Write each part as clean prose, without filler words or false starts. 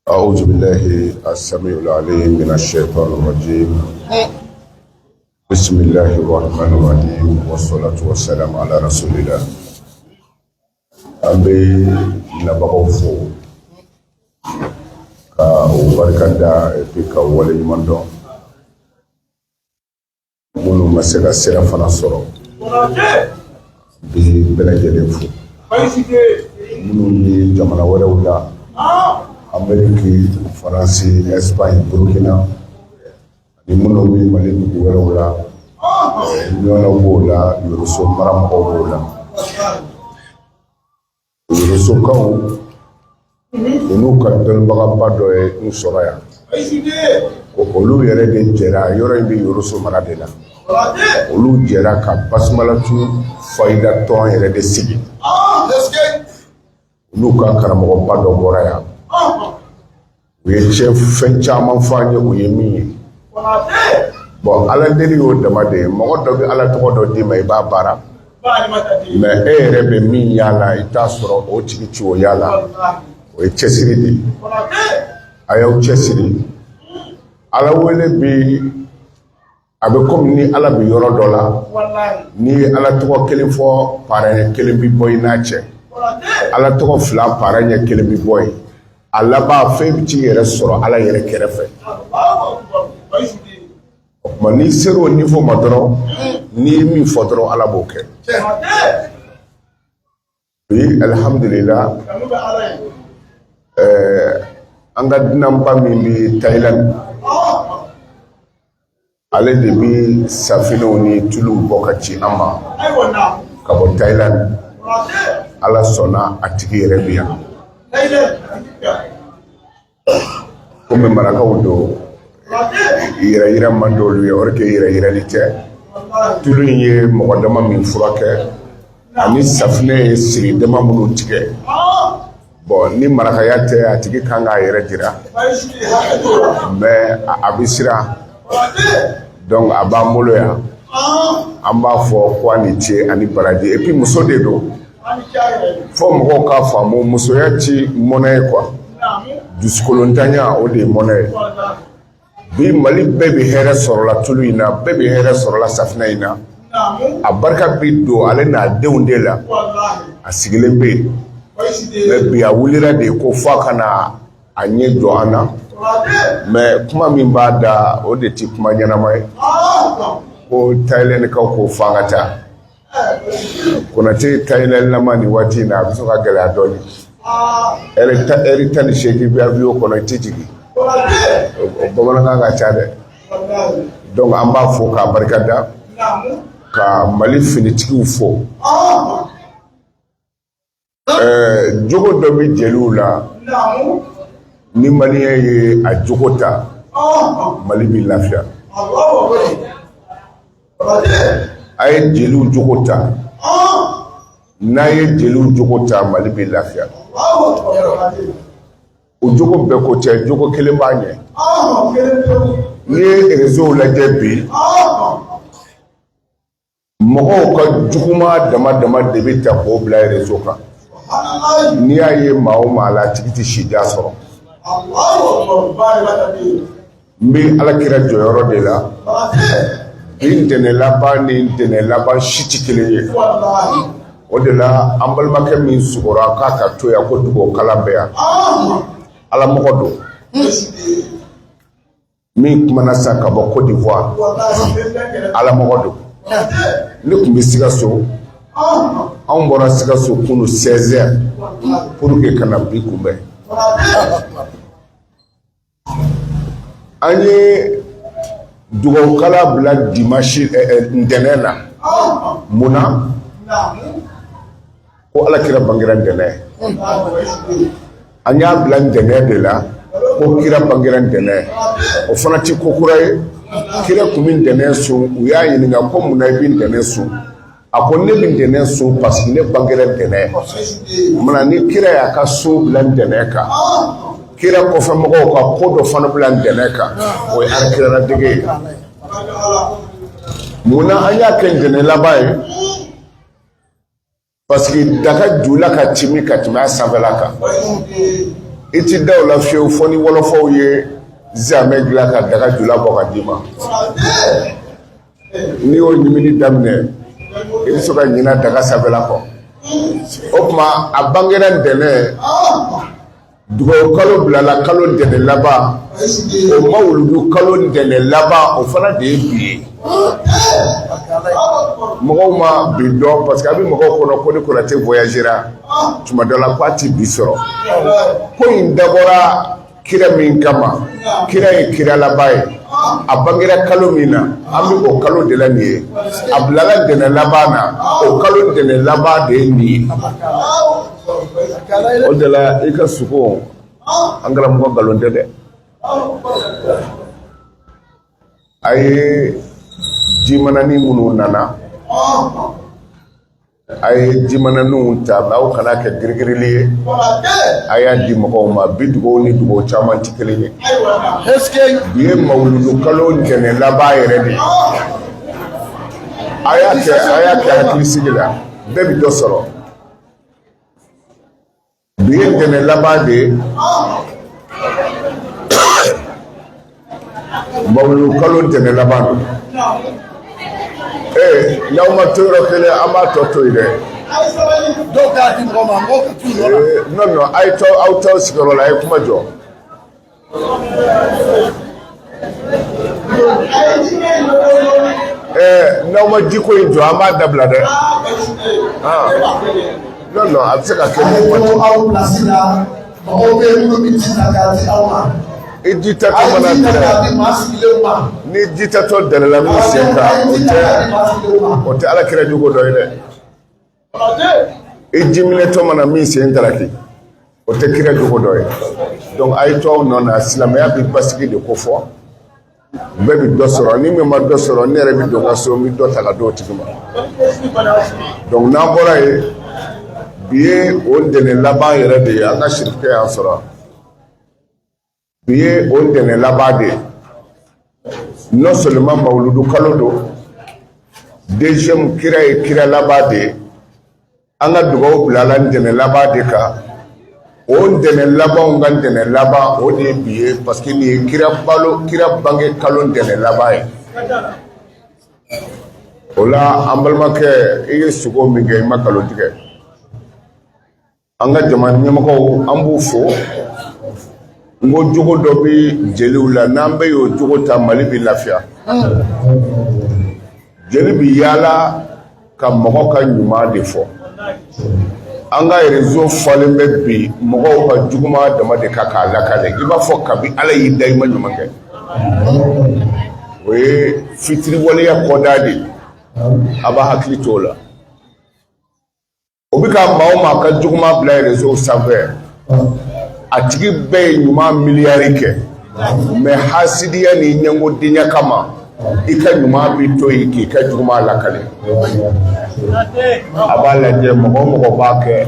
أعوذ بالله السميع العليم من الشيطان الرجيم. بسم الله الرحمن الرحيم والصلاة والسلام على رسول الله. An bɛ nabagaw fo ka u barika da et puis ka waleɲuman dɔn. Minnu ma se ka sira fana sɔrɔ, bi bɛɛ lajɛlen fo. Minnu ye jamana wɛrɛw la, Ameriki, Faransi, Espagne, Burukina, ani minnu bɛ Mali dugu wɛrɛw la, Ɲɔnɔ b'o la, Yoroso mara mɔgɔw b'o la. Yorosokaw, u n'u ka dɔnnibagaba dɔ ye n sɔrɔ yan ko olu yɛrɛ de jɛra. Yɔrɔ in bɛ Yoroso mara de la. Olu jɛra ka Basumalatu fayida tɔn yɛrɛ de sigi. Olu ka karamɔgɔba dɔ bɔra yan, u ye cɛ fɛn caman fɔ an ye, u ye min ye. Bon, Ala deli y'o dama de ye. Mɔgɔ dɔ bɛ Ala tɔgɔ dɔ d'i ma, i b'a baara, mais e yɛrɛ bɛ min y'a la, i t'a sɔrɔ o tigi ci o y'a la. O ye cɛsiri de ye. A y'aw cɛsiri. Ala wele bi, a bɛ komi ni Ala bɛ yɔrɔ dɔ la, n'i ye Ala tɔgɔ kelen fɔ, para ɲɛ kelen bɛ bɔ i n'a cɛ. Ala tɔgɔ fila, para ɲɛ kelen bɛ bɔ yen. A laban, fɛn bɛ t'i yɛrɛ sɔrɔ Ala yɛrɛ kɛrɛfɛ. O tuma, n'i sera o niveau ma dɔrɔn, n'i ye min fɔ dɔrɔn, Ala b'o kɛ. Bi, alihamudulila, an ka dunanba min bɛ Thailand, ale de bɛ safinɛw ni tuluw bɔ ka ci an ma ka bɔ Thailand. Ala sɔnna, a tigi yɛrɛ bɛ yan. Komi marakaw don, yɛrɛ yira man di olu ye, or que yɛrɛ yirali tɛ. Tulu in ye mɔgɔ dama min furakɛ, ani safinɛ ye siri dama minnu tigɛ. Bon, ni marakaya tɛ, a tigi kan k'a yɛrɛ jira, mais a bɛ siran. Donc a b'an bolo yan, an b'a fɔ ko a ni ce ani baraji. Et puis muso de don, fo mɔgɔw k'a faamu, musoya ti mɔnɛ ye quoi. Dusukolontanya, o de ye mɔnɛ ye. Bi, Mali bɛɛ bɛ hɛrɛ sɔrɔla tulu in na, bɛɛ bɛ hɛrɛ sɔrɔla safinɛ in na. A barika bɛ don ale n'a denw de la. A sigilen bɛ yen, mais bi a wulila de ko fo a ka na a ɲɛ jɔ an na. Mais kuma min b'a da, o de ti kuma ɲɛnama ye. Ko Thaïlandekaw ko f'an ka taa. Konate Thaïlande lama nin waati in na, a bɛ sɔn ka gɛlɛya dɔɔnin. Ɛri 18 bɛ avion kɔnɔ, i tɛ jigin. O bamanankan ka ca dɛ. Donc an b'a fo k'a barika da, ka Mali finitigiw fo. Jogo dɔ bɛ jeliw la, ni maliyɛn ye a jogo ta, Mali bɛ lafiya. A ye jeliw jogo ta. N'a ye jeliw jogo ta, Mali bɛ lafiya. O jogo bɛɛ ko tɛ, jogo kelen b'a ɲɛ. N'i ye réseau lajɛ bi, mɔgɔw ka juguman dama dama de bɛ ta k'o bila réseau kan. N'i y'a ye maa o maa la, a tigi tɛ sida sɔrɔ. N bɛ Ala kira jɔyɔrɔ de la bi. Ntɛnɛn laban ni ntɛnɛn laban si tɛ kelen ye. O de la, an balimakɛ min sugora k'a ka to yan, ko dugawu kalan bɛ yan, Ala mɔgɔ don min kumana sa ka bɔ Côte d'Ivoire, Ala mɔgɔ don. Ne tun bɛ Sikaso. Anw bɔra Sikaso kunu 16 heures pour que ka na bi kunbɛn. An ye dugawukala bila dimanche, ntɛnɛn na. Mun na? Ko Ala kira bangera ntɛnɛn. An y'a bila ntɛnɛn de la ko kira bangera ntɛnɛn. O fana ti ko kura ye. Kira tun bɛ ntɛnɛn sun. U y'a ɲininka ko mun na i bɛ ntɛnɛn sun? A ko ne bɛ ntɛnɛn sun parce que ne bangera ntɛnɛn. Munna ni kira y'a ka sun bila ntɛnɛn kan, kira kɔfɛ mɔgɔw ka ko dɔ fana bila ntɛnɛn kan, o ye alakiraladege ye. Mun na an y'a kɛ ntɛnɛn laban ye? Parce que daga jula ka timi ka tɛmɛ a sanfɛla kan. I ti da o la fiyewu fo ni wɔlɔfɔw ye zamɛ dilan ka daga jula bɔ ka d'i ma. N'i y'o ɲimini daminɛ, i bɛ sɔrɔ ka ɲina daga sanfɛla kɔ. O tuma a bangera ntɛnɛn, dugawu kalo bilala kalo ntɛnɛn laban, o mawuludu kalo ntɛnɛn laban, o fana de ye bi ye. Mɔgɔw ma bi dɔn parce que a bɛ mɔgɔw kɔnɔ ko ni Konate voyagera tuma dɔ la k'a ti bi sɔrɔ. Ko in dabɔra kira min kama, kira ye kira laban ye, a bangera kalo min na, an bɛ o kalo de la nin ye, a bilala ntɛnɛn laban na, o kalo ntɛnɛn laban de ye nin ye. O de la i ka sugo, an karamɔgɔ, nkalon tɛ dɛ. A ye jimanani minnu nana, a ye jimananiw ta, aw kana kɛ girigirili ye, a y'a di mɔgɔw ma. Bi dugawu ni dugawu caman tɛ kelen ye. Bi ye mawuludu kalo ntɛnɛn laban yɛrɛ de ye. A y'a kɛ, a y'a kɛ hakilisigi la, bɛɛ bɛ dɔ sɔrɔ. Bi ye ntɛnɛn laban de ye, mawuludu kalo ntɛnɛn laban don. Ee, n'aw ma to yɔrɔ kelen, an b'a tɔ to yen dɛ. Dɔw k'a di mɔgɔ ma, mɔgɔw ka t'u nɔ la. Non non, a ye to aw t'aw sigiyɔrɔ la, a ye kuma jɔ. N'aw ma jiko in jɔ, an b'a dabila dɛ. Non non, a bɛ se ka kɛ. A ye to aw place la, mɔgɔw bɛ yen minnu bɛ ji ta k'a di aw ma. I ji tatɔ A ye mana ji ta k'a dɛrɛ di maa sigilenw ma. Ni ji tatɔ dɛrɛla min sen kan, o ji ta tɛ k'a di maa sigilenw ma. O tɛ ala kira jogo dɔ ye dɛ. I jiminɛtɔ mana min sen taraki, o tɛ kira jogo dɔ ye. Donc a ye to aw nɔ na. Silamɛya bɛ basigi de ko fɔ, bɛɛ bɛ dɔ sɔrɔ. Ni min ma dɔ sɔrɔ, ne yɛrɛ bɛ don n ka so, n bɛ dɔ ta ka d'o tigi ma. Donc n'an bɔra yen, bi ye o ntɛnɛn laban yɛrɛ de ye. An ka sirikɛ y'an sɔrɔ, bi ye o ntɛnɛn laban de ye. Non seulement mawuludu kalo don, deuxième, kira ye kira laban de ye. An ka dugawu bilala ntɛnɛn laban de kan. O ntɛnɛn labanw ka ntɛnɛn laban, o de ye bi ye, parce que nin ye kira balo, kira bange kalo ntɛnɛn laban ye. O la, an balimakɛ, i ye sugo min kɛ, i ma nkalon tigɛ. An ka jamana ɲɛmɔgɔw, an b'u fo. N ko jogo dɔ bɛ jeliw la, n'an bɛɛ y'o jogo ta, Mali bɛ lafiya. Jeli bɛ yaala ka mɔgɔ ka ɲuman de fɔ. An ka réseau falen bɛ bi mɔgɔw ka juguman dama de kan k'a lakale. I b'a fɔ kabi Ala y'i da, i ma ɲuman kɛ. O ye fitiriwaleya kɔda de ye. A b'a hakili t'o la. O bɛ ka maa o maa ka juguman bila réseau sanfɛ, a tigi bɛɛ ye ɲuman miliyari kɛ, mais hasidiya ni ɲɛngodenya kama, i ka ɲuman bɛ to yen k'i ka juguman lakale. A b'a lajɛ, mɔgɔ o mɔgɔ b'a kɛ,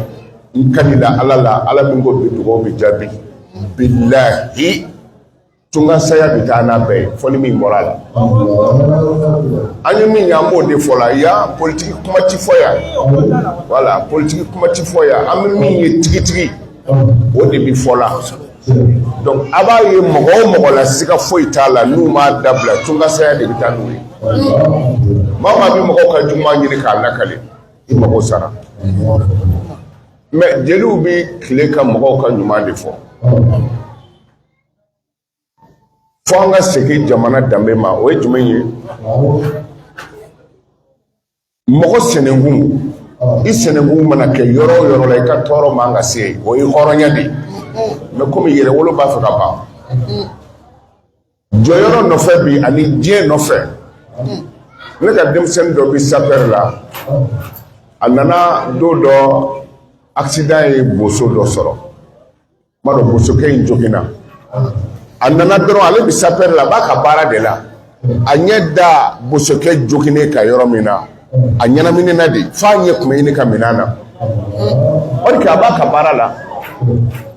n kalila Ala la, Ala min ko bi dugawu bɛ jaabi, bilahi, tunga saya bɛ taa n'a bɛɛ ye, fo ni min bɔra a la. An ye min ye, an b'o de fɔ la yan. Politiki kuma ti fɔ yan, voilà, politiki kuma ti fɔ yan. An bɛ min ye tigitigi, o de bɛ fɔ la. Donc a b'a ye, mɔgɔ o mɔgɔ la, siga foyi t'a la, n'u m'a dabila, tunga saya de bɛ taa n'u ye. Maa o maa bɛ mɔgɔw ka juguman ɲini k'a lakale, i mago sara. Mais jeliw bɛ tile ka mɔgɔw ka ɲuman de fɔ. Fo an ka segin jamana danbe ma. O ye jumɛn ye? Mɔgɔ sɛnɛnkun, i sɛnɛnkun mana kɛ yɔrɔ o yɔrɔ la, i ka tɔɔrɔ man ka se yen, o ye hɔrɔnya de ye. Mais komi yɛrɛwolo b'a fɛ ka ban jɔyɔrɔ nɔfɛ bi ani diɲɛ nɔfɛ, ne ka denmisɛnnin dɔ bɛ sapeur la. A nana don dɔ, accident ye boso dɔ sɔrɔ. M'a dɔn, bosokɛ in joginna. A nana dɔrɔn, ale bɛ sapeur la, a b'a ka baara de la. A ɲɛ da bosokɛ joginnen kan yɔrɔ min na, a ɲɛnaminina de f'a ɲɛ tun bɛ ɲini ka minɛ a na. Or que a b'a ka baara la.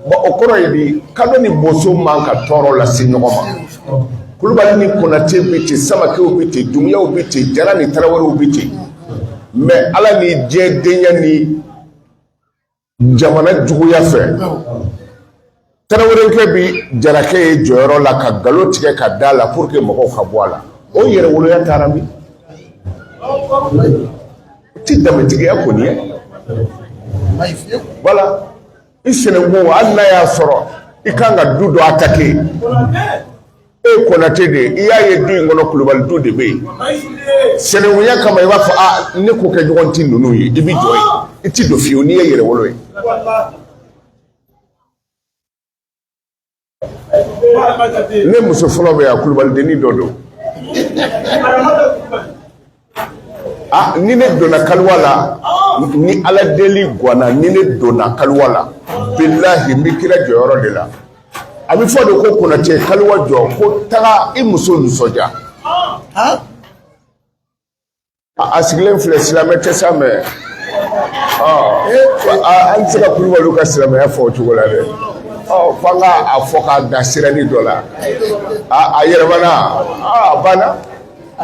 Bon, o kɔrɔ ye di? Kadɔ ni boso man ka tɔɔrɔ lase ɲɔgɔn ma. Kulubali ni Konate bɛ ten, Samakew bɛ ten, Dumuyaw bɛ ten, Jara ni Tarawelew bɛ ten. Mais Ala ni diɲɛ denya ni Jamana juguya fɛ, Tarawelekɛ bi Jarakɛ ye jɔyɔrɔ la ka nkalon tigɛ ka da la pour que mɔgɔw ka bɔ a la. O yɛrɛwoloya taara min? O ti danbetigiya kɔni ye. Voilà, i sinankun, hali n'a y'a sɔrɔ i kan ka du dɔ attaquer, e ye Konate de ye, i y'a ye du in kɔnɔ Kulubali du de bɛ yen, sinankunya kama i b'a fɔ: a ne ko kɛ ɲɔgɔn tɛ ninnu ye. I bɛ jɔ yen, i ti don fiyewu n'i ye yɛrɛwolo ye. Ne muso fɔlɔ bɛ yan, kulubalidennin dɔ don. Ah, ni ne donna kaliwa la, ni Ala deli ganna, ni ne donna kaliwa la, bilahi, n bɛ kira jɔyɔrɔ de la. A bɛ fɔ de ko Konate, kaliwa jɔ, ko taga i muso nisɔndiya. A sigilen filɛ, silamɛ tɛ sa, mais an tɛ se ka Kulubaliw ka silamɛya fɔ o cogo la dɛ. Ɔ, f'an ka a fɔ k'a da sirani dɔ la. A yɛlɛmana, a banna.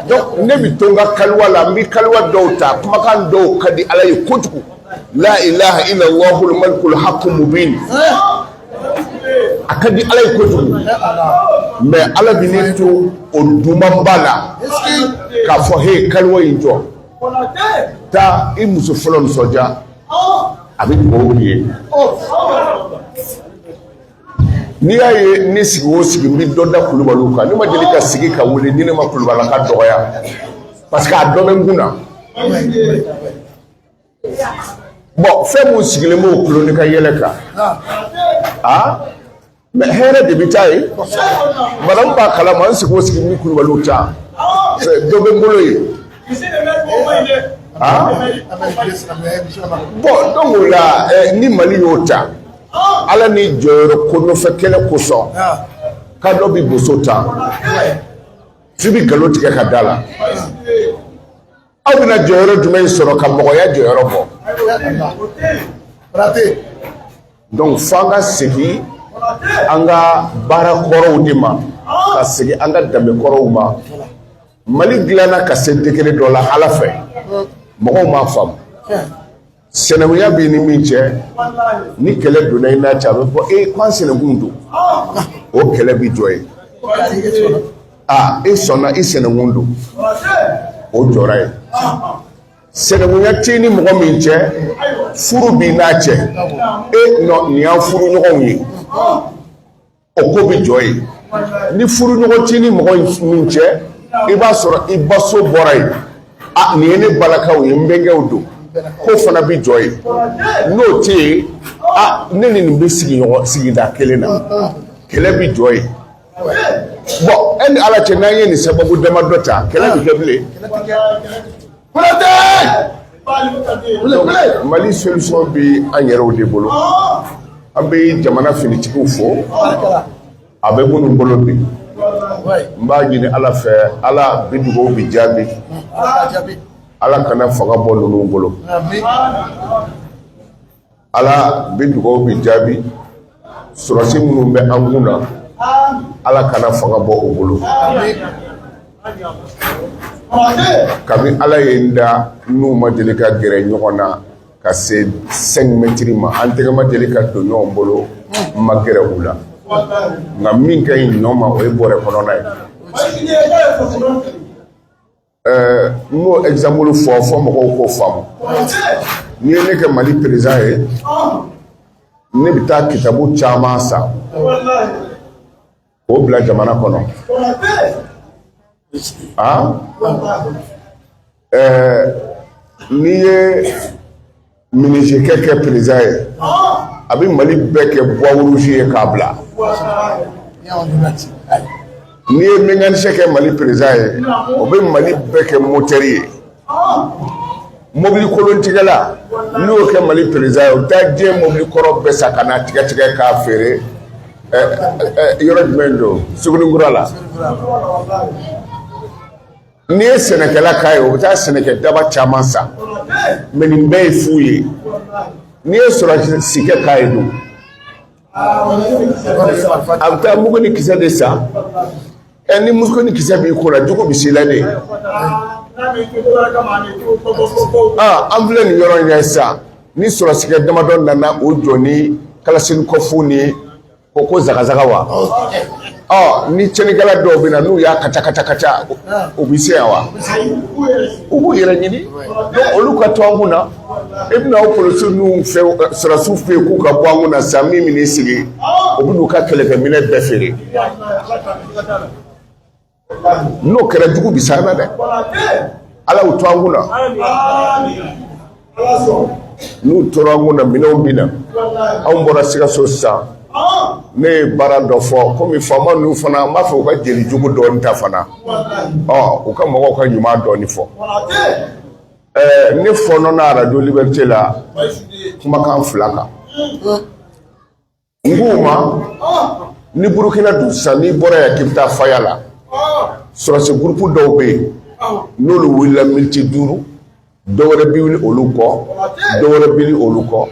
Donc ne bɛ to n ka kaliwa la, n bɛ kaliwa dɔw ta, kumakan dɔw ka di Ala ye kojugu: la ilaha illallahu malikul haqqu mubin. A ka di Ala ye kojugu, mais Ala bɛ ne to o dumanba la k'a fɔ: he, kaliwa in jɔ, taa i muso fɔlɔ nisɔndiya. A bɛ dugawu k'i ye. N'i y'a ye ne sigi o sigi, n bɛ dɔ da Kulubaliw kan. Ne ma deli ka sigi ka wuli ni ne ma Kulubalaka dɔgɔya, parce que a dɔ bɛ n kun na. Bon, fɛn mun sigilen b'o kulo ni ka yɛlɛ kan, aa, mais hɛrɛ de bɛ taa yen. Madame b'a kalama, n sigi o sigi, n bɛ Kulubaliw ta, dɔ bɛ n bolo yen. Ah, bon, donc o la, ni Mali y'o ta, Ala ni jɔyɔrɔ ko nɔfɛ kɛlɛ kosɔn, ka dɔ bɛ boso ta, f'i bɛ nkalon tigɛ ka da la. Aw bɛna jɔyɔrɔ jumɛn sɔrɔ ka mɔgɔya jɔyɔrɔ bɔ? Donc f'an ka segin an ka baara kɔrɔw de ma, ka segin an ka danbe kɔrɔw ma. Mali dilanna ka se degré dɔ la Ala fɛ, mɔgɔw m'a faamu. Sinankunya b'i ni min cɛ, ni kɛlɛ donna i n'a cɛ, a bɛ fɔ e ko an sinankun don, o kɛlɛ bɛ jɔ yen. Aa, e sɔnna i sinankun don, o jɔra yen. Sinankunya t'i ni mɔgɔ min cɛ, furu b'i n'a cɛ, e nɔ nin y'an furu ɲɔgɔnw ye, o ko bɛ jɔ yen. Ni furu ɲɔgɔn t'i ni mɔgɔ min cɛ, i b'a sɔrɔ i baso bɔra yen, a nin ye ne balakaw ye, n bɛnkɛw don, ko fana bɛ jɔ yen. N'o tɛ yen, a ne ni nin bɛ sigi ɲɔgɔn sigida kelen na, kɛlɛ bɛ jɔ yen. Bon, e ni Ala cɛ, n'an ye nin sababu damadɔ ta, kɛlɛ bɛ kɛ bilen? Mali solution bɛ an yɛrɛw de bolo. An bɛ jamana finitigiw fo, a bɛ minnu bolo bi. N b'a ɲini Ala fɛ, Ala bi dugawu bi jaabi, Ala kana fanga bɔ ninnu bolo. Ala bi dugawu bi jaabi. Sɔrɔsi minnu bɛ an kun na, Ala kana fanga bɔ o bolo. Kabi Ala ye n da, n'u ma deli ka gɛrɛ ɲɔgɔn na ka se 5 mètres ma, an tɛgɛ ma deli ka don ɲɔgɔn bolo, n ma gɛrɛ u la. Nka min ka ɲi ɲɔ ma, o ye bɔrɛ kɔnɔna ye. N b'o exemple fɔ fɔ mɔgɔw k'o faamu. N'i ye ne kɛ Mali président ye, ne bɛ taa kitabu caman san k'o bila jamana kɔnɔ. Ah, n'i ye menuisier kɛ président ye, a bɛ Mali bɛɛ kɛ bois rouge ye k'a bila. N'i ye mécanicien kɛ Mali président ye, o bɛ Mali bɛɛ kɛ moteur ye. Mobili kolontigɛla, n'i y'o kɛ Mali président ye, o bɛ taa diɲɛ mobili kɔrɔ bɛɛ san ka na tigɛ tigɛ k'a feere. Yɔrɔ jumɛn don? Sugunikura la. N'i ye sɛnɛkɛla k'a ye, o bɛ taa sɛnɛkɛ daba caman san, mais nin bɛɛ ye fu ye. N'i ye sɔrɔsikɛ k'a ye dun, a bɛ taa mugu ni kisɛ de san. Ɛ, ni mugu ni kisɛ b'i ko la, jugu bɛ s'i la de. Ah, an filɛ nin yɔrɔ in na sisan. Ni sɔrɔsikɛ damadɔ nana o jɔ ni kalasinikɔfu ni ko zagazaga wa, ɔ ni cɛnnikɛla dɔw bɛ na, n'u y'a kaca kaca kaca, u bɛ se yan wa? U b'u yɛrɛ ɲini. Donc olu ka to an kun na. I bɛna o polisiw n'u fɛ, sɔrɔsiw fɛ yen k'u ka bɔ an kun na sisan, min bɛn'i sigi, o bɛ n'u ka kɛlɛkɛminɛ bɛɛ feere. N'o kɛra, jugu bi s'an na dɛ. Ala y'u to an kun na. N'u tora an kun na, minɛnw bɛ na. Anw bɔra Sikaso sisan, ne ye baara dɔ fɔ. Komi faama ninnu fana, n b'a fɛ u ka jeli jugu dɔɔni ta fana, ɔ u ka mɔgɔw ka ɲuman dɔɔni fɔ. Ɛɛ, ne fɔɔnɔna Radio Liberté la kumakan fila kan. N k'u ma, ni Burukina dun sisan, n'i bɔra yan k'i bɛ taa Faya la, sɔrɔsi groupe dɔw bɛ yen, n'olu wulila miniti 5, dɔ wɛrɛ bɛ wuli olu kɔ, dɔ wɛrɛ bɛ wuli olu kɔ,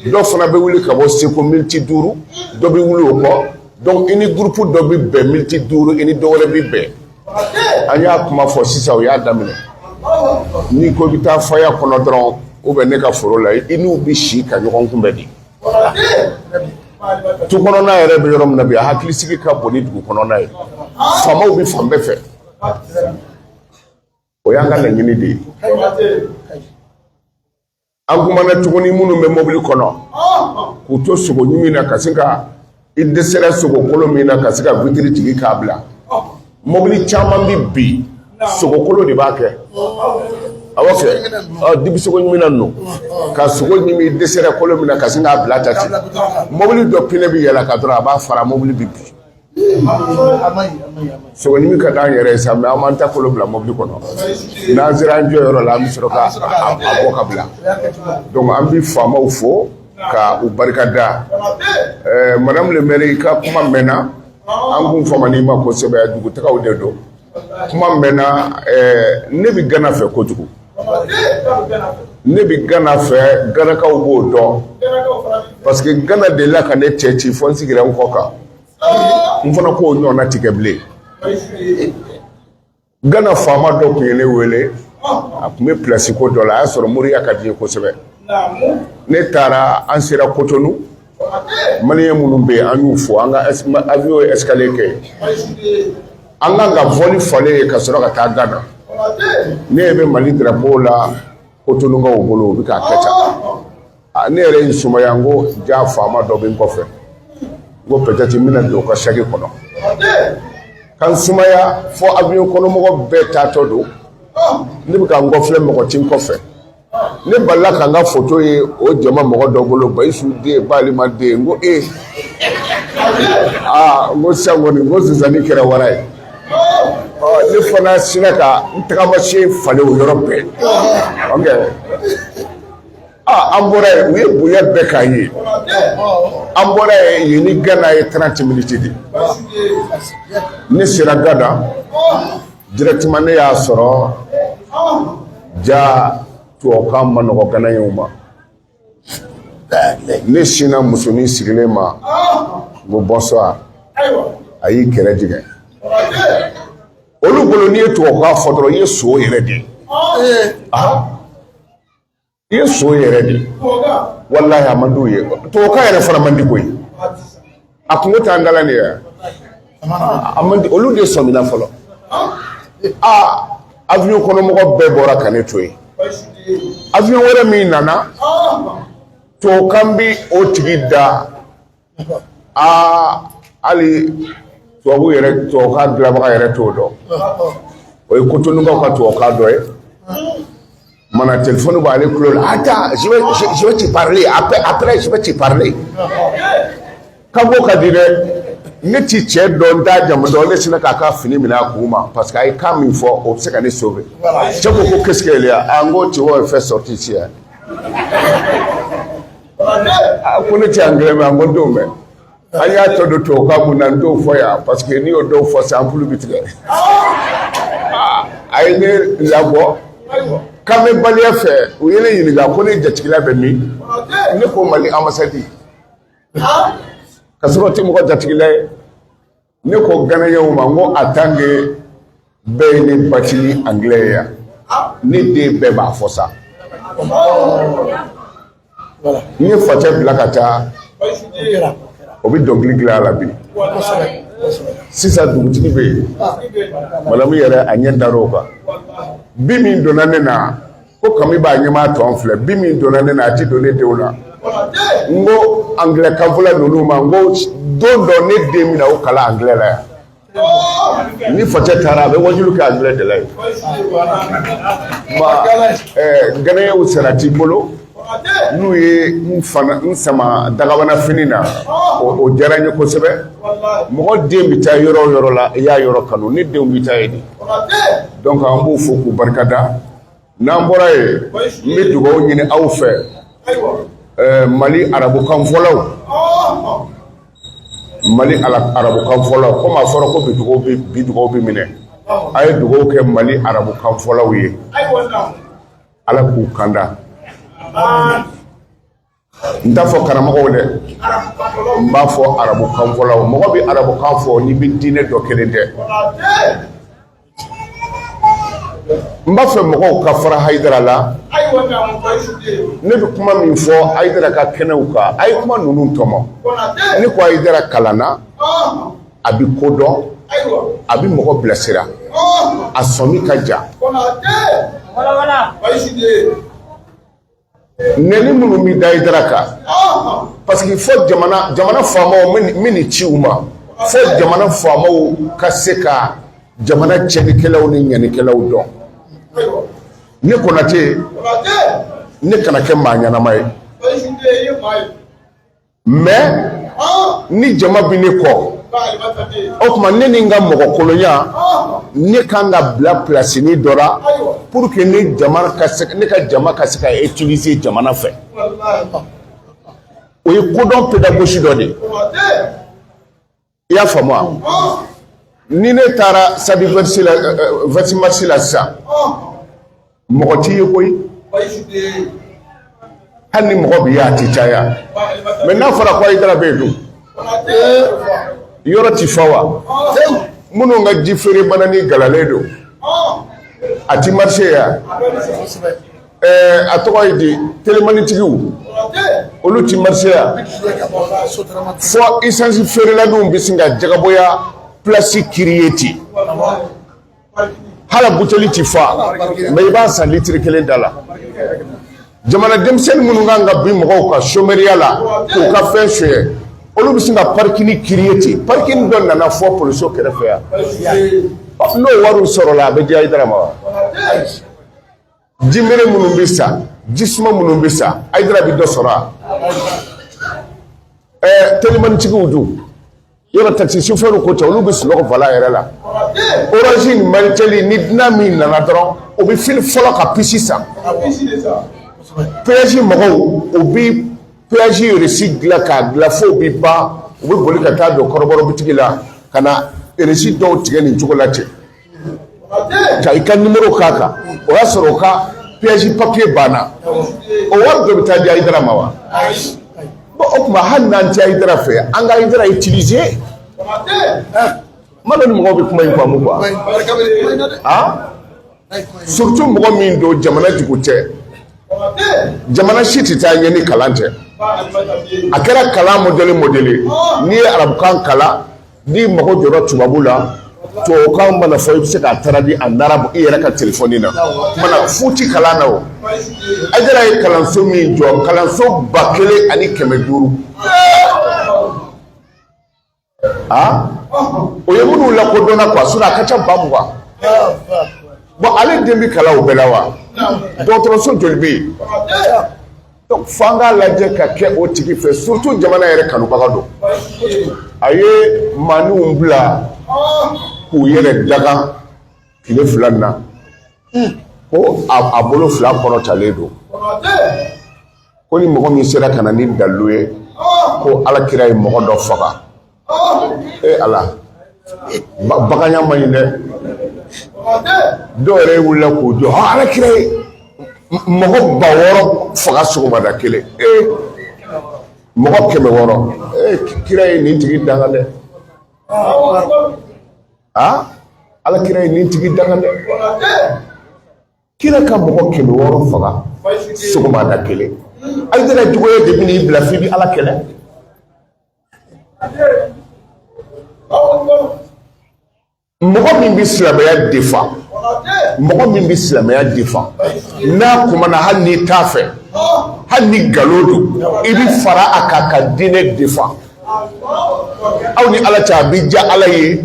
dɔ fana bɛ wuli ka bɔ Segu miniti 5, dɔ bɛ wuli o kɔ. Donc i ni groupe dɔ bɛ bɛn miniti 5, i ni dɔ wɛrɛ bɛ bɛn. An y'a kuma fɔ sisan, o y'a daminɛ. N'i ko i bɛ taa Faya kɔnɔ dɔrɔn, ou bien ne ka foro la, i n'u bɛ si ka ɲɔgɔn kunbɛn de. Tu kɔnɔna yɛrɛ bɛ yɔrɔ min na bi, a hakilisigi ka bon ni dugu kɔnɔna ye. Faamaw bɛ fan bɛɛ fɛ. O y'an ka laɲini de ye. An kumana tuguni, minnu bɛ mobili kɔnɔ k'u to sogo ɲimi na, ka se ka i dɛsɛra sogokolo min na, ka se ka vitre jigin k'a bila. Mobili caman bɛ bi, sogokolo de b'a kɛ. Awɔ kɛ, ɔ dibi sogo ɲimi na ninnu, ka sogo ɲimi, i dɛsɛra kolo min na, ka sin k'a bila ta ten. Mobili dɔ pneu bɛ yɛlɛ ka dɔrɔn, a b'a fara, mobili bɛ bin. Sogo ɲimi ka d'an yɛrɛ ye sa, mais an b'an ta kolo bila mobili kɔnɔ. N'an sera an jɔyɔrɔ la, an bɛ sɔrɔ ka a bɔ ka bila. Donc an bɛ faamaw fo ka u barika da. Madame le maire, i ka kuma mɛnna. An kun famani ma kosɛbɛ, dugutagaw de don. Kuma mɛnna. Ne bɛ Gana fɛ kojugu, ne bɛ Gana fɛ, Ganakaw b'o dɔn, parce que Gana delila ka ne cɛ ci fo n sigira n kɔ kan. N fana k'o ɲɔgɔnna tigɛ bilen. Gana faama dɔ tun ye ne wele, a tun bɛ place ko dɔ la, a y'a sɔrɔ moriya ka di ye kosɛbɛ. Ne taara, an sera Kotonu, maliyɛn minnu bɛ yen, an y'u fo. An ka avion ye escale kɛ, an kan ka vol falen ye ka sɔrɔ ka taa Gana. Ne ɲɛ bɛ Mali drapeau la Kotonukaw bolo, u bɛ k'a kɛ tan. Ne yɛrɛ ye sumaya, n ko ja faama dɔ bɛ n kɔfɛ, n ko peut-être n bɛna don u ka saki kɔnɔ ka n sumaya. Fo avion kɔnɔmɔgɔ bɛɛ taatɔ don, ne bɛ ka n kɔfilɛ, mɔgɔ ti n kɔfɛ. Ne balila ka n ka photo ye o jama mɔgɔ dɔ bolo, Bayisu den, Balima den. N ko e, aa, n ko sisan kɔni, n ko Zozani kɛra wara ye. Ɔ, ne fana sinna ka n tagamasen falen o yɔrɔ bɛɛ. Ok, aa, an bɔra yen, u ye bonya bɛɛ k'an ye. An bɔra yen, yen ni Gana ye 30 minutes de. Ne sera Gana directement, ne y'a sɔrɔ ja tubabukan ma nɔgɔ Ganayew ma. Ne sinna musonin sigilen ma, n ko bonsoir. A y'i kɛrɛ jigin. Olu bolo, n'i ye tubabukan fɔ dɔrɔn, i ye so yɛrɛ de ye, i ye so yɛrɛ de ye. Walahi, a man d'u ye. Tubabukan yɛrɛ fana man di koyi. A kungo t'an dala nin ye, a man di. Olu de sɔmina fɔlɔ. Aa, avion kɔnɔmɔgɔ bɛɛ bɔra ka ne to yen. Avion wɛrɛ min nana, tubabukan bi o tigi da. Aa, hali tubabu yɛrɛ, tubabukan dilanbaga yɛrɛ t'o dɔn. O ye Kotonukaw ka tubabukan dɔ ye. Mana téléphone b'ale tulo la: attends, je vais te parler après, après je vais te parler. Kanko ka di dɛ. Ne ti cɛ dɔn, n t'a jamu dɔn, ne sinna k'a ka fini minɛ a kun ma, parce que a ye kan min fɔ, o bɛ se ka ne sauver. Cɛ ko ko qu'est-ce qu'il y a? Ah, n ko tu vas faire sortir ici hein. Ah, ko ne tɛ anglais mɛn. N ko n t'o mɛn. An y'a tɔ don tubabukan mun na, n t'o fɔ yan, parce que n'i y'o dɔw fɔ sisan, ampoule bɛ tigɛ. A ye ne labɔ kanbɛnbaliya fɛ. U ye ne ɲininka ko ne jatigila bɛ min? Ne ko Mali ambassade, ka sɔrɔ tɛ mɔgɔ jatigila ye. Ne ko Ganayɛnw ma, n ko en tant que bɛɛ ye ne bati ni anglais ye yan, ne den bɛɛ b'a fɔ sa. N ye facɛ bila ka taa, o bɛ dɔnkili dilan a la bi. Sisan dugutigi bɛ yen, madame yɛrɛ a ɲɛ dar'o kan. Bi min donna ne na, ko kami b'a ɲɛmaa tɔn filɛ, bi min donna ne na, a ti don ne denw na. N ko anglais kanfɔla ninnu ma, n ko don dɔ ne den bɛna o kalan anglais la yan. Ni facɛ taara, a bɛ wajulu kɛ anglais de la yen. Ganayew sara t'i bolo, n'u ye n fana n sama dagabana fini na, o diyara n ye kosɛbɛ. Mɔgɔ den bɛ taa yɔrɔ o yɔrɔ la, i y'a yɔrɔ kanu. Ne denw bɛ taa yen de, donc an b'u fo k'u barikada. N'an bɔra yen, n bɛ dugawu ɲini aw fɛ, Mali arabukanfɔlaw, Mali arabukanfɔlaw, komi a fɔra ko bi dugawu bɛ, bi dugawu bɛ minɛ, a ye dugawu kɛ Mali arabukanfɔlaw ye, Ala k'u kanda. N t'a fɔ karamɔgɔw dɛ, n b'a fɔ arabukanfɔlaw. Mɔgɔ bɛ arabukan fɔ n'i bɛ diinɛ dɔ kelen tɛ. N b'a fɛ mɔgɔw ka fara Hayidara la. Ne bɛ kuma min fɔ Hayidara ka kɛnɛw kan, a ye kuma ninnu tɔmɔ. Ne ko Hayidara kalanna, a bɛ ko dɔn, a bɛ mɔgɔ bilasira, a sɔmi ka ja. Nɛni minnu bɛ da Hayidara kan, parce que fo jamana faamaw, n bɛ nin ci u ma, fo jamana faamaw ka se ka jamana tiɲɛnikɛlaw ni ɲɛnikɛlaw dɔn. Ne Konate, ne kana kɛ maa ɲɛnama ye, mais ni jama bɛ ne kɔ, o tuma ne ni n ka mɔgɔkolonya, ne kan ka bila pilasini dɔ la pour que ne jama ka se, ne ka jama ka se ka utiliser jamana fɛ. O ye kodɔn pédagogie dɔ de ye, i y'a faamu wa? Ni ne taara sadi 26 la, 26 mars la sisan, mɔgɔ t'i ye koyi. Hali ni mɔgɔ b'i ye, a tɛ caya. Mais n'a fɔra ko Hayidara bɛ yen dun, yɔrɔ ti fa wa? Minnu ka ji feere banani galalen don, a ti marché ya? A tɔgɔ ye di, telemanitigiw, olu ti marché ya? Fɔ essence feerelaninw bɛ sin ka jagabɔya place crier ten, hali buteli ti fa, mais i b'a san litiri kelen da la. Jamana denmisɛnnin minnu kan ka bin mɔgɔw ka chômeurya la k'u ka fɛn suɲɛ, olu bɛ sin ka parking crier ten. Parking dɔ nana fɔ polisiw kɛrɛfɛ yan, n'o wariw sɔrɔla, a bɛ di Hayidara ma wa? Jimere minnu bɛ sa, jisuma minnu bɛ sa, Hayidara bɛ dɔ sɔrɔ a? Telimanitigiw dun, yɔrɔ taxi chauffeur ko ten, olu bɛ sunɔgɔ vala yɛrɛ la. Orange ni Malitel ni dunan min nana dɔrɔn, o bɛ fili fɔlɔ ka puce san. Péage mɔgɔw, u bɛ péage reçu dilan k'a dilan fo bɛ ban, u bɛ boli ka taa don kɔrɔbɔrɔ bitigi la ka na reçu dɔw tigɛ nin cogo la ten, ka i ka numéro k'a kan. O y'a sɔrɔ o ka péage papier banna. O wari dɔ bɛ taa di Hayidara ma wa? Bon, o tuma hali n'an tɛ Hayidara fɛ, an ka Hayidara utiliser. Ma dɔn ni mɔgɔw bɛ kuma in faamu quoi. Ah, surtout mɔgɔ min don jamana jugu tɛ, jamana si tɛ taa ɲɛ ni kalan tɛ. A kɛra kalan modèle modèle, n'i ye arabukan kalan, n'i mago jɔra tubabu la, tubabukan mana fɔ, i bɛ se k'a traduire en arabe i yɛrɛ ka téléphone na. Kumana fu ti kalan na. O Hayidara ye kalanso min jɔ, kalanso 1500, ah, o ye minnu lakodɔnna quoi, sinon a ka ca 20,000. Bon, ale den bɛ kalan o bɛɛ la wa? Dɔgɔtɔrɔso joli bɛ yen? Donc f'an k'a lajɛ ka kɛ o tigi fɛ, surtout jamana yɛrɛ kanubaga don. A ye maaninw bila k'u yɛrɛ daga tile 2 nin na, ko a bolo fila kɔrɔtalen don, ko ni mɔgɔ min sera ka na ni dalilu ye ko Ala kira ye mɔgɔ dɔ faga. E Ala, baganya man ɲi dɛ. Dɔw yɛrɛ wulila k'u jɔ, Ala kira ye mɔgɔ 6000 faga sɔgɔmada kelen. E, mɔgɔ 600. E, kira ye nin tigi danga dɛ. Ah, Ala kira ye nin tigi danga dɛ. Kira ka mɔgɔ 600 faga sɔgɔmada kelen. Ayidara juguya de bɛn'i bila f'i bɛ Ala kɛlɛ. Mɔgɔ min bɛ silamɛya defan, mɔgɔ min bɛ silamɛya defan, n'a kumana hali n'i t'a fɛ, hali ni nkalon don, i bɛ fara a kan ka diinɛ defan. Aw ni Ala cɛ, a bɛ diya Ala ye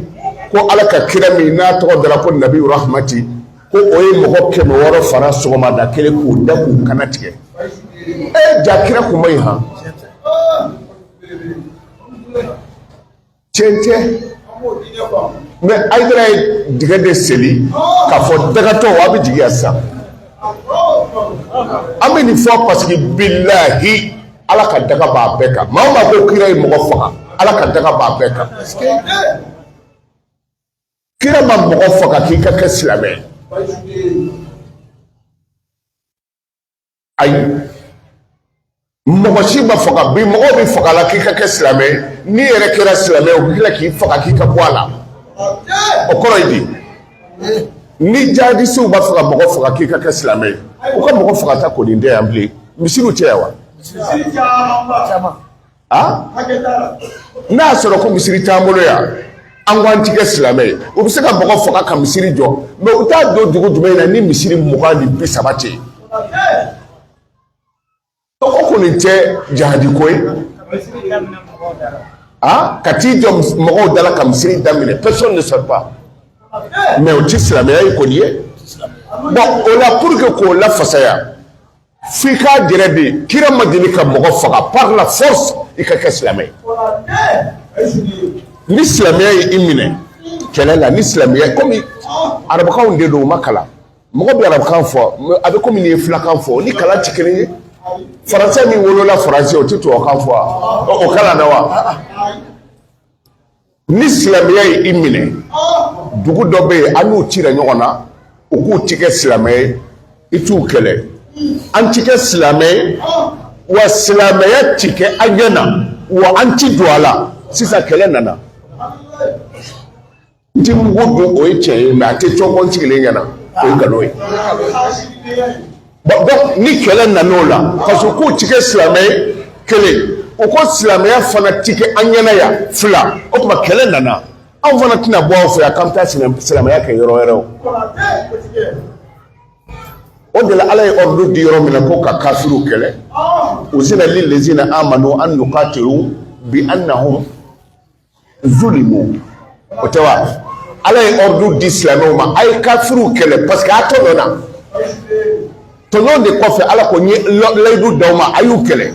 ko Ala ka kira min n'a tɔgɔ dara ko Nabi Rahmati, ko o ye mɔgɔ 600 fara sɔgɔmada kelen k'u da k'u kana tigɛ. E ja kira kun man ɲi han? Tiɲɛ tɛ. Mais Ayidara ye dingɛ de seli k'a fɔ dagatɔw a bɛ jigin yan sisan. An bɛ nin fɔ parce que bilahi Ala ka daga b'a bɛɛ kan. Maa o maa ko kira ye mɔgɔ faga, Ala ka daga b'a bɛɛ kan. Kira ma mɔgɔ faga k'i ka kɛ silamɛ. Ayi, mɔgɔ si ma faga bi. Mɔgɔw bɛ faga la k'i ka kɛ silamɛ. N'i yɛrɛ kɛra silamɛ, u bɛ tila k'i faga k'i ka bɔ a la. O kɔrɔ ye di? Ni jihadisiw b'a fɛ ka mɔgɔ faga k'i ka kɛ silamɛ ye, u ka mɔgɔ fagata kɔni tɛ yan bilen. Misiriw tɛ yan wa? A n'a y'a sɔrɔ ko misiri t'an bolo yan, an ko an ti kɛ silamɛ ye, u bɛ se ka mɔgɔ faga ka misiri jɔ, mais u t'a don dugu jumɛn na ni misiri 20 ni 30 tɛ yen? O kɔni tɛ jihadi ko ye. A ka t'i jɔ mɔgɔw da la ka misiri daminɛ, personne ne sort pas, mais o ti silamɛya ye kɔni ye. Bon, o la, pour que k'o lafasaya, f'i k'a jɛrɛ de kira ma deli ka mɔgɔ faga par la force i ka kɛ silamɛ ye. Ni silamɛya ye i minɛ kɛlɛ la, ni silamɛya, komi arabukanw de don, u ma kalan, mɔgɔ bɛ arabukan fɔ, a bɛ komi n'i ye filakan fɔ, ni kalan tɛ kelen ye. Faransɛ min wolola faransɛ, o tɛ tubabukan fɔ wa? O kalan na wa? Ni silamɛya ye i minɛ, dugu dɔ bɛ yen, an n'u cira ɲɔgɔn na, u k'u ti kɛ silamɛ ye, i t'u kɛlɛ. An ti kɛ silamɛ ye wa, silamɛya ti kɛ an ɲɛ na wa, an ti don a la. Sisan kɛlɛ nana, n ti mugu dun, o ye tiɲɛ ye, mais a tɛ cɔngɔn n sigilen ɲɛna, o ye nkalon ye. Bon, donc ni kɛlɛ nan'o la, parce que k'u ti kɛ silamɛ ye kelen, u ko silamɛya fana ti kɛ an ɲɛna yan fila, o tuma kɛlɛ nana, anw fana tɛna bɔ aw fɛ yan k'an bɛ taa silamɛya kɛ yɔrɔ wɛrɛ. O o de la, Ala ye ordre di yɔrɔ min na ko ka kafiriw kɛlɛ, uzina lilazina amanu an yuqatilu bi annahum zulimu, o tɛ wa? Ala ye ordre di silamɛw ma, a ye kafiriw kɛlɛ parce que a tɔɲɔna. Tɔɲɔ de kɔfɛ, Ala ko n ye layidu d'aw ma, a y'u kɛlɛ.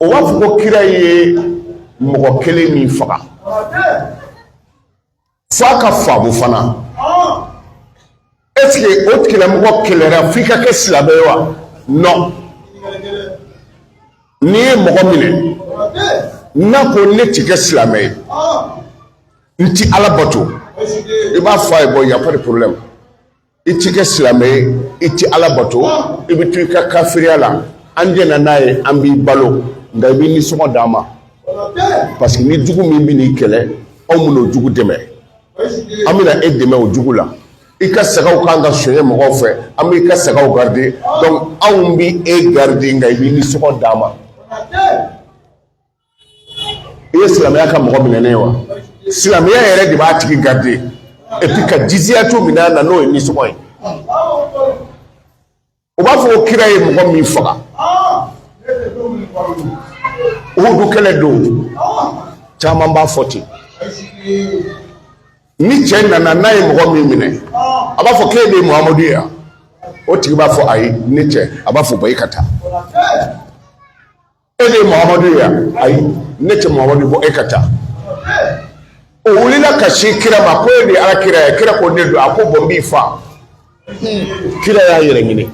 O b'a fɔ ko kira ye mɔgɔ kelen min faga, f'a ka faamu fana, est ce que o tigilamɔgɔ kɛlɛra f'i ka kɛ silamɛ ye wa? Non. N'i ye mɔgɔ minɛ n'a ko ne ti kɛ silamɛ ye, n ti Ala bato, i b'a fɔ a ye: bon, y a pas de problème, i ti kɛ silamɛ ye, i ti Ala bato, i bɛ to i ka kafiriya la, an jɛnna n'a ye, an b'i balo, nka i b'i nisɔngɔ d'an ma, parce que ni jugu min bɛ n'i kɛlɛ, anw bɛn'o jugu dɛmɛ, an bɛna e dɛmɛ o jugu la. I ka sagaw kan ka soɲɛ mɔgɔw fɛ, an b'i ka sagaw garder, donc anw b'i e garder, nka i b'i nisɔngɔ d'an ma. I ye silamɛya ka mɔgɔ minɛnen ye wa? Silamɛya yɛrɛ de b'a tigi garder et puis ka jiziyatu minɛ a na, n'o ye nisɔngɔ ye. O b'a fɔ ko kira ye mɔgɔ min faga Uhudu kɛlɛ don, caman b'a fɔ ten. Ni cɛ nana n'a ye mɔgɔ min minɛ, a b'a fɔ k'e de ye Muhamadu ye wa? O tigi b'a fɔ ayi, ne cɛ. A b'a fɔ bɔ, i ka taa. E de ye Muhamadu ye wa? Ayi, ne tɛ Muhamadu. Bɔ, e ka taa. O wulila ka se kira ma ko e de ye Ala kira ye. Kira ko ne don. A ko bɔn, n b'i fa. Kira y'a yɛrɛ ɲini.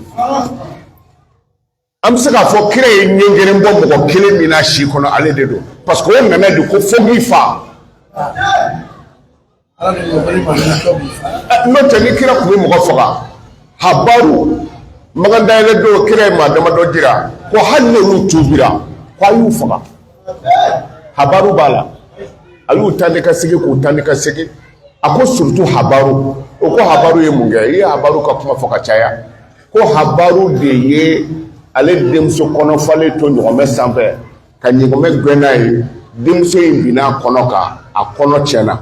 An bɛ se k'a fɔ kira ye ɲɛgɛrɛ bɔ mɔgɔ kelen min na si kɔnɔ, ale de don, parce que o nana de ko fo k'i fa. N'o tɛ, ni kira tun bɛ mɔgɔ faga, habaru makan dayɛlɛ don, kira ye maa damadɔ jira ko hali n'olu tubira, ko a y'u faga. Habaru b'a la, a y'u taa ni ka segin, k'u taa ni ka segin. A ko surtout habaru. O ko habaru ye mun kɛ? I ye habaru ka kuma fɔ ka caya. Ko habaru de ye ale denmuso kɔnɔfalen to ɲɔgɔmɛ sanfɛ ka ɲɔgɔmɛ gɛn n'a ye. Denmuso in binna a kɔnɔ kan, a kɔnɔ tiɲɛna,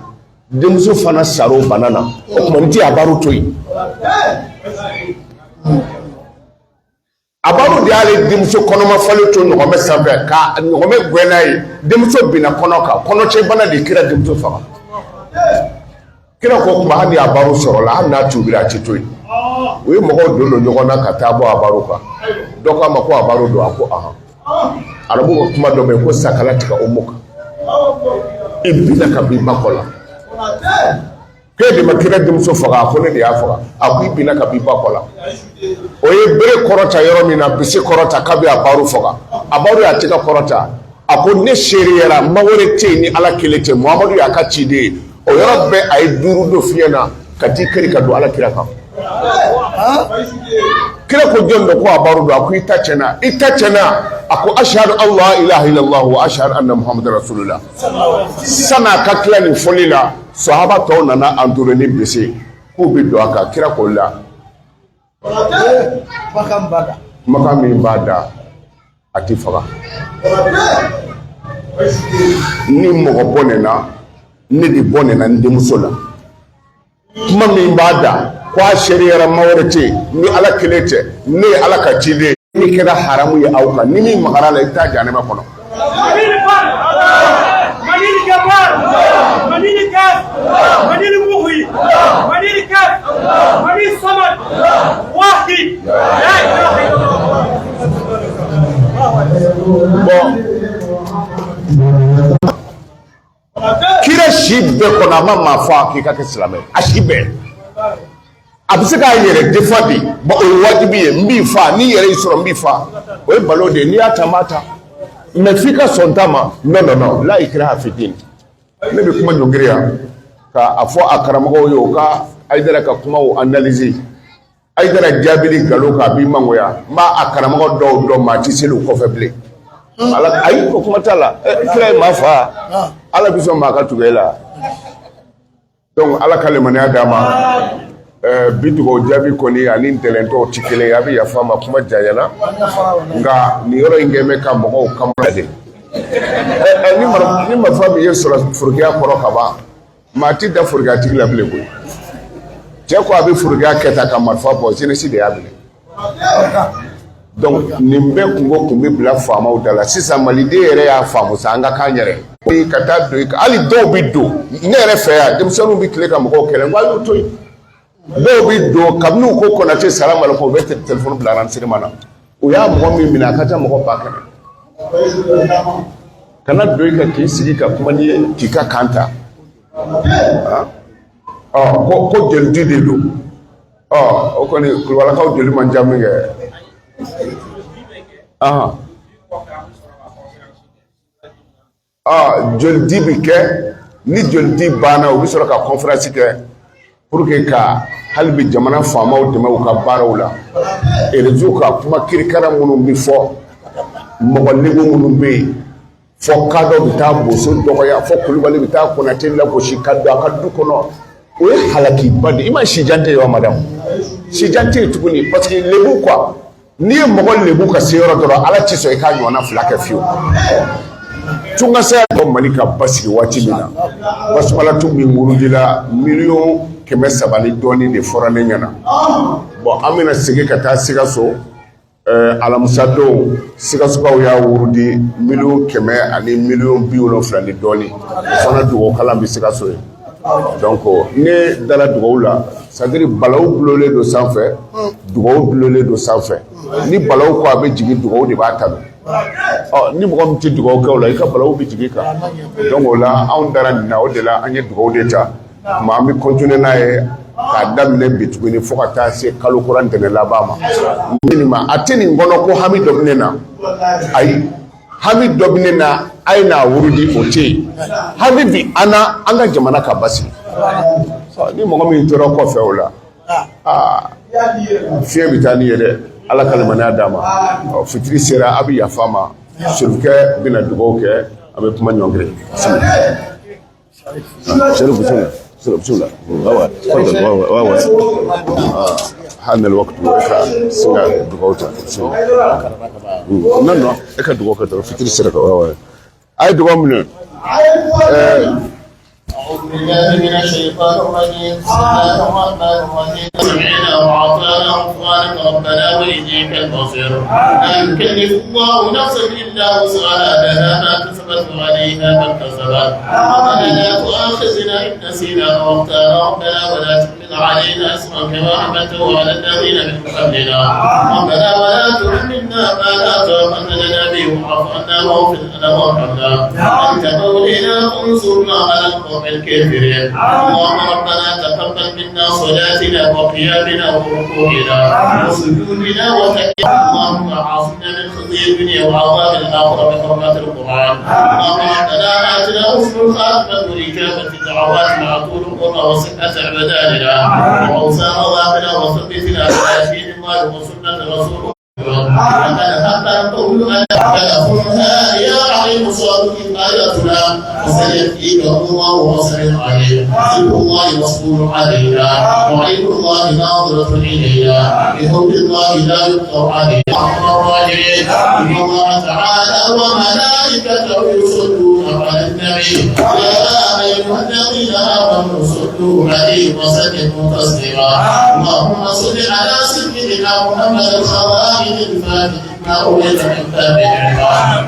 denmuso fana sar'o bana na. O tuma n ti habaru to yen. Habaru de y'ale denmuso kɔnɔma falen to ɲɔgɔmɛ sanfɛ ka ɲɔgɔmɛ gɛn n'a ye, denmuso binna kɔnɔ kan, kɔnɔcɛbana de kira denmuso faga. Kira ko kuma hali ni habaru sɔrɔla, hali n'a tubira, a ti to yen. U ye mɔgɔw don don ɲɔgɔn na ka taa bɔ habaru kan. Dɔ ko a ma ko habaru don. A ko ahan. Arabu ka kuma dɔ bɛ yen ko sakala tigɛ o mɔ kan, i binna ka bin ba kɔ la. K'e de ma kira denmuso faga? A ko ne de y'a faga. A ko i binna ka bin ba kɔ la. O ye bere kɔrɔta yɔrɔ min na, bisi kɔrɔta k'a bɛ habaru faga, habaru y'a tɛgɛ kɔrɔta, a ko ne seereyara ma wɛrɛ tɛ yen ni Ala kelen tɛ, Muhamadu y'a ka ciden ye. O yɔrɔ bɛɛ a ye duuru don fiɲɛ na ka t'i kari ka don Ala kira kan. Kira ko jɔn don? Ko habaru don. A ko i ta tiɲɛna, i ta tiɲɛna. A ko ashhadu an la ilaha illallah wa ashhadu anna muhammadan rasulullah. San'a ka tila nin fɔli la, sahaba tɔw nana entouré ni bese k'u bɛ don a kan. Kira ko la, kumakan min b'a da, a ti faga. Ni mɔgɔ bɔnɛna, ne de bɔnɛna n denmuso la. Kuma min b'a da ko a seereyara ma wɛrɛ tɛ yen ni Ala kelen tɛ, ne ye Ala ka ciden ye. Ni kɛra haramu ye aw kan, ni min magara la, i bɛ taa jahanama kɔnɔ. Bon, kira si bɛɛ kɔnɔ, a ma maa fɔ k'i ka kɛ silamɛ. A si bɛɛ a bɛ se k'a yɛrɛ défendre de. Bon, o ye wajibi ye. N b'i fa, n'i yɛrɛ y'i sɔrɔ, n b'i fa, o ye balo de ye. N'i y'a ta, n b'a ta, mais f'i ka sɔn ta ma. Non, non, non, la ikraha fi din. Ne bɛ kuma ɲɔngiri yan ka a fɔ a karamɔgɔw ye, u ka Hayidara ka kumaw analyser. Hayidara jaabili nkalon kan, a b'i mangoya. N b'a a karamɔgɔ dɔw dɔn, maa ti seli u kɔfɛ bilen. Ala, ayi, o kuma t'a la. Kira ye maa fa, Ala bɛ sɔn maa ka tugu e la. Donc Ala ka limaniya d'a ma. Bi dugawu jaabi kɔni ani ntɛnɛntɔw ti kelen ye. A bɛ yafa ma, kuma janyana, nka nin yɔrɔ in kɛ bɛ ka mɔgɔw kama de. Ni marifa min ye sɔrɔ forokiya kɔrɔ ka ban, maa ti da forokiya tigi la bilen koyi. Cɛ ko a bɛ forokiya kɛ tan ka marifa bɔ, jeunesse de y'a minɛ. Donc nin bɛɛ kungo kun bɛ bila faamaw da la. Sisan maliden yɛrɛ y'a faamu sa, an ka k'an yɛrɛ ka taa don i kan. Hali dɔw bɛ don ne yɛrɛ fɛ yan, denmisɛnninw bɛ tile ka mɔgɔw kɛlɛ, n ko a y'u to yen. Dɔw bɛ don, kabini u ko Konate salamu aleykum, u bɛ téléphone bila renseignement na. U y'a mɔgɔ min minɛ, a ka ca mɔgɔ 100 000. Kana don i kan k'i sigi ka kuma n'i ye k'i ka kan ta. Ɔ ko jolidi de don. Ɔ o kɔni, kulubalakaw joli man ca min kɛ. Ahan, ɔ jolidi bi kɛ. Ni jolidi banna, u bɛ sɔrɔ ka conférence kɛ pour que ka hali bi jamana faamaw dɛmɛ u ka baaraw la. Réseau ka kuma kirikara minnu bɛ fɔ, mɔgɔ lebu minnu bɛ yen, fɔ kadɔ bɛ taa boso dɔgɔya, fɔ kulubali bɛ taa Konate lagosi ka don a ka du kɔnɔ, o ye halakiba de ye. I ma sijan tɛ yen wa, madame? Sijan tɛ yen tuguni, parce que lebu quoi, n'i ye mɔgɔ lebu ka se yɔrɔ dɔ la, Ala ti sɔn i k'a ɲɔgɔnna fila kɛ fiyewu. Tungasaya bɔ Mali ka basigi waati min na, basumalatu min wurudila 300 miliyɔn ni dɔɔnin de fɔra ne ɲɛna. Bon, an bɛna segin ka taa Sikaso alamisa don. Sikasokaw y'a wurudi 100 ani miliyɔn 70 ni dɔɔnin. O fana dugawu kalan bɛ Sikaso ye. Donc ne dara dugawu la, c'est à dire balawu dulonlen don sanfɛ, dugawu dulonlen don sanfɛ. Ni balawu ko a bɛ jigin, dugawu de b'a ta don. Ɔ ni mɔgɔ min tɛ dugawu kɛ o la, i ka balawu bɛ jigin kan. Donc o la, anw dara nin na, o de la an ye dugawu de ta. Tuma an bɛ continuer n'a ye k'a daminɛ bi tuguni fo ka taa se kalo kura ntɛnɛn laban ma. Nin ma a tɛ nin kɔnɔ ko hami dɔ bɛ ne na. Ayi, hami dɔ bɛ ne na, a ye n'a wurudi, o tɛ yen. Hami bi an na, an ka jamana ka basigi. Ni mɔgɔ min tora kɔfɛ o la, aa, fiɲɛ bɛ taa n'i ye dɛ. Ala ka limaniya d'a ma. Ɔ fitiri sera, a bɛ yafa ma, sorokɛ bɛna dugawu kɛ, a bɛ kuma ɲɔngiri. Chérif, bismillah. Bismillah. Ouais, ouais. تفضل. Ouais, ouais, ouais. Hali wakati e ka sin ka dugawu ta. Non, non, e ka dugawu kɛ dɔrɔn, fitiri sera ka wa a ye dugawu minɛ. أعوذ بالله من الشيطان الرجيم. بسم الله الرحمن الرحيم. سمعنا وأطعنا غفرانك ربنا وإليك المصير. لا يكلف الله نفسا إلا وسعها، لها ما كسبت وعليها ما اكتسبت. ربنا لا تؤاخذنا إن نسينا أو أخطأنا، ربنا ولا تحمل علينا إصرا كما حملته على الذين من قبلنا. ربنا ولا تحملنا ما لا طاقة لنا به، واعف عنا واغفر لنا وارحمنا، أنت مولانا فانصرنا على القوم الكافرين. اللهم ربنا تقبل منا صلاتنا وقيامنا وركوعنا وسجودنا وتكبيرنا. اللهم عاصمنا من خزي الدنيا وعذاب الآخرة بحرمة القرآن. اللهم ربنا آتنا حسن الخاتمة وإجابة الدعوات مع طول القرى وصحة أبداننا وأوسع ذاتنا، وثبتنا على دين الله وسنة رسوله. لقد حق القول أن تدخلها يا عظيم صاد كفايتنا، وسيكفيكهم الله وسميع عليم. ذكر الله مسؤول علينا، وعين الله ناظرة إلينا، بحول الله لا يقدر علينا. الرحمن الرحيم. إن الله تعالى وملائكته يصلون على النبي، يا أيها الذين آمنوا صلوا عليه وسلموا تسليما. اللهم صل على سيدنا محمد الخواتم الفاتح ما أولد من باب العلم،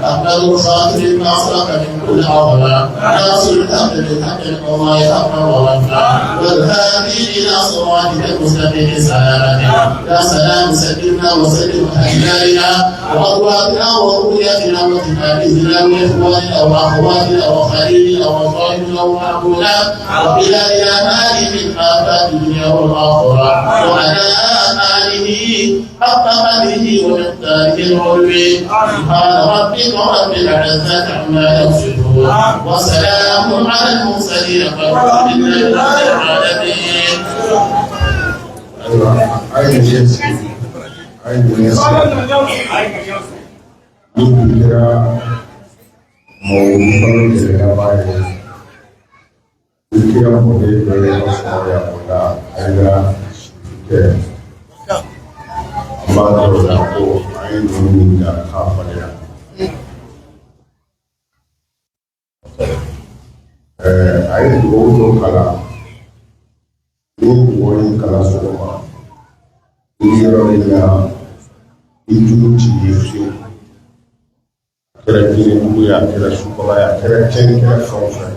أحمد الخاتم ما أصدق من كل عظمة، ناصر الحق بالحق من الله حقا ووفا، والهادي إلى صراطك المستقيم سلامة. يا سلام سلمنا وسلم أهلنا وأزواجنا وذرياتنا وتلاميذنا وإخواننا وأخواتنا وخليلنا وصاحبنا ومعبودنا وإلى هذه من آفات الدنيا والآخرة، وعلى آله حق قدره ومقداره العلوي. سبحان ربك رب العزة عما يصفون، وسلام على المرسلين، والحمد لله رب العالمين. Ayiwa, a ye nin sigi, a ye nin sigi. Ni kun kɛra mɔgɔ balo gɛlɛyaba ye, i kɛra mɔden dɔ ye aw sɔrɔ yan, o la a yira kɛ an b'a dɔn o la ko an ye ninnu min da k'a faleya. A ye dugawu dɔ kalan, ni dugawu in kalan sɔgɔma, i yɔrɔ min na i jugu t'i ye fiyewu, a kɛra jinɛdugu ye, a kɛra subaga ye, a kɛra tiɲɛni kɛra fɛn o fɛn,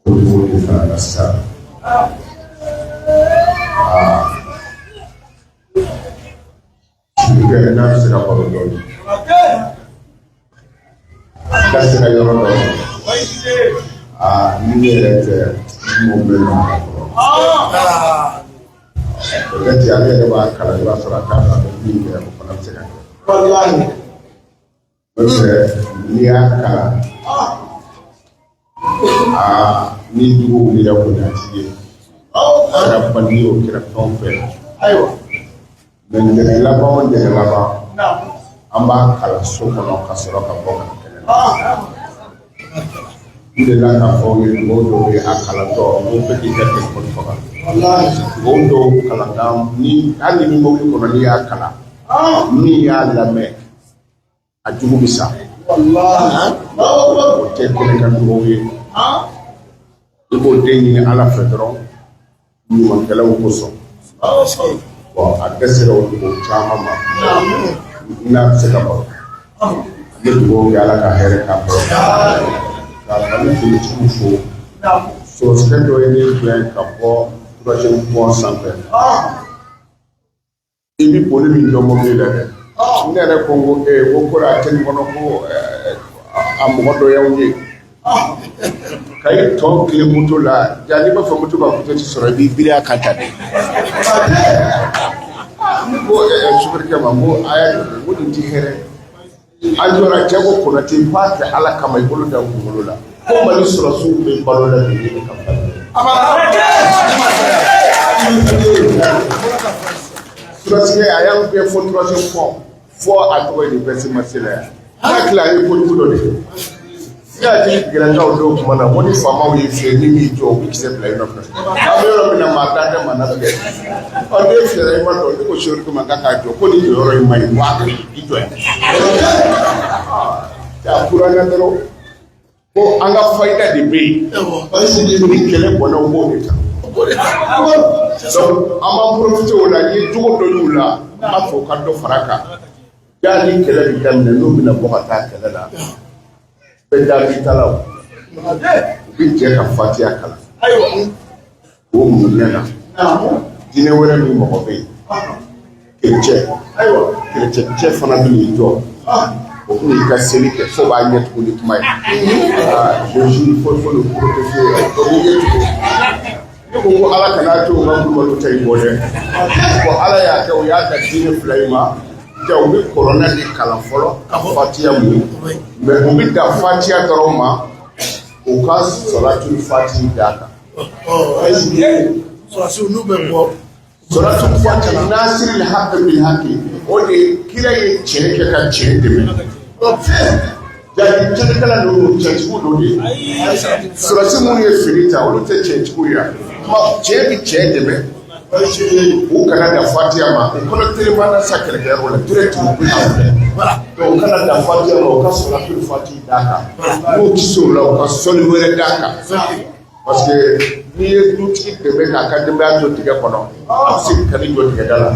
o dugawu de kalan na sisan. Aa, n'a bɛ se ka baro dɔɔnin, da sera yɔrɔ dɔ ma, aa, ni ne yɛrɛ tɛ m'o bɛɛ ɲɔgɔn kɔrɔ. Peut-être ale yɛrɛ b'a kalan, i b'a sɔrɔ a t'a dɔn a bɛ min kɛ, o fana bɛ se ka kɛ. N'o tɛ, n'i y'a kalan, aa, ni jugu wulila ko a t'i ye, a kɛra bandi ye o, kɛra fɛn o fɛn. Mɛ ntɛnɛn laban o ntɛnɛn laban, an b'a kalan so kɔnɔ ka sɔrɔ ka bɔ ka na kɛnɛ ma. N delila k'a fɔ aw ye, dugawu dɔw bɛ a kalantɔ, n ko bɛɛ k'i ka telefɔni faga. Dugawu dɔw kalankan ni hali ni mobili kɔnɔ, n'i y'a kalan, min y'a lamɛn, a jugu bɛ sa. O tɛ kɛnɛ kan dugawu ye. I b'o den ɲini Ala fɛ dɔrɔn, ɲumankɛlaw kosɔn. Bon, a dɛsɛra o dugawu caman ma, n'a bɛ se ka baro. An bɛ dugawu kɛ Ala ka hɛrɛ k'a kɔrɔ, ka Mali finitigiw fo. Sɔrɔsikɛ dɔ ye ne gɛn ka bɔ troisième pont sanfɛ. I bɛ boli min jɔ mobili la dɛ, ne yɛrɛ ko n ko ee, ko ko a tɛ nin kɔnɔ, ko a mɔgɔ dɔ y'anw ye ka i tɔ tile moto la. Ja n'i b'a fɛ moto ka vitesse sɔrɔ, i b'i biri a kan ta de. Ne ko sofɛrikɛ ma, n ko a y'a jɔ, n ko nin ti hɛrɛ. An jɔra, cɛ ko Konate, k'a kɛ Ala kama, i bolo da kunkolo la, ko Mali sɔrɔsiw bɛ balo la bi, ne ka balo. Surasikɛ a y'an bɛɛ fɔ troisième pont, fɔ a tɔgɔ ye nin bɛɛ se ma se la yan. N'a tila, a ye kojugu dɔ de kɛ. Ne hakili jiginna n ka o don kuma na, ko ni faamaw y'i fiyɛ, ni m'i jɔ, u bɛ kisɛ bila i nɔfɛ. An bɛ yɔrɔ min na, maa t'an tɛ maa latigɛ. Ɔ, ne fiyɛra, i ma dɔn. Ne ko sori ma k'a k'a jɔ, ko nin jɔyɔrɔ in ma ɲi, ko a i jɔ yan. A kuranna dɔrɔn ko an ka fayida de bɛ yen. Ni kɛlɛ bɔnna, u b'o de ta. Donc an b'an profiter o la, n ye jogo dɔ y'u la, n b'a fɔ u ka dɔ fara a kan. Ja ni kɛlɛ bɛ daminɛ, n'u bɛna bɔ ka taa kɛlɛ la, bɛɛ jaabi talaw, u bɛ jɛ ka fatiya kalan o mun na. Diinɛ wɛrɛ min mɔgɔ bɛ yen, kerecɛ, kerecɛ cɛ fana bɛ n'i jɔ, o bɛ n'i ka seli kɛ fo b'a ɲɛ tugun ni kuma ye: "Ah, Jésus, faut le protéger." O b'i ɲɛ tugun. Ne ko ko Ala kana to u ka kulubaliw ta in bɔ dɛ. Bon, Ala y'a kɛ, u y'a da diinɛ fila in ma. Ja, u bɛ kuranɛ de kalan fɔlɔ ka fatiya mun, mais u bɛ dan fatiya dɔrɔn ma, u ka sɔlatul fati d'a kan. Sɔrɔdasiw n'u bɛ bɔ. Sɔlatul fati, nasiri hakɛ bil haki, o de ye kira ye tiɲɛ kɛ ka tiɲɛ dɛmɛ. Jaabi cɛlikɛla ninnu, cɛtigiw don de. Sɔrɔdasi minnu ye fini ta, olu tɛ cɛntigiw ye wa? Tiɲɛ bɛ tiɲɛ dɛmɛ. U kana da fatiya ma, u kɔnɔ telima na sa kɛlɛkɛyɔrɔ la direct, u bɛ na filɛ. Donc u kana da fatiya ma, u ka sɔlatul fati d'a kan. N'u ti se o la, u ka sɔli wɛrɛ d'a kan, parce que n'i ye dutigi dɛmɛ k'a ka denbaya to dingɛ kɔnɔ, a bɛ se ka n'i jɔ dingɛ da la.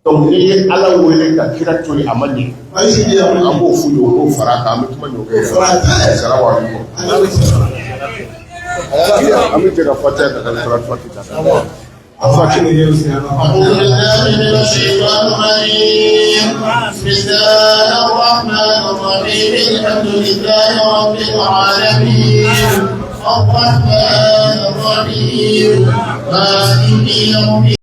Donc n'i ye Ala wele ka kira to yen, a ma ɲɛ. An b'o f'u ye, u k'o fara a kan. An bɛ kuma ɲɔgɔn kɛ. Salamu aleykum. An bɛ jɛ ka fatiya ka sɔlatul fati ta. Fatiha. أعوذ بالله من الشيطان الرجيم. بسم الله الرحمن الرحيم. الحمد لله رب العالمين، الرحمن الرحيم، مالك يوم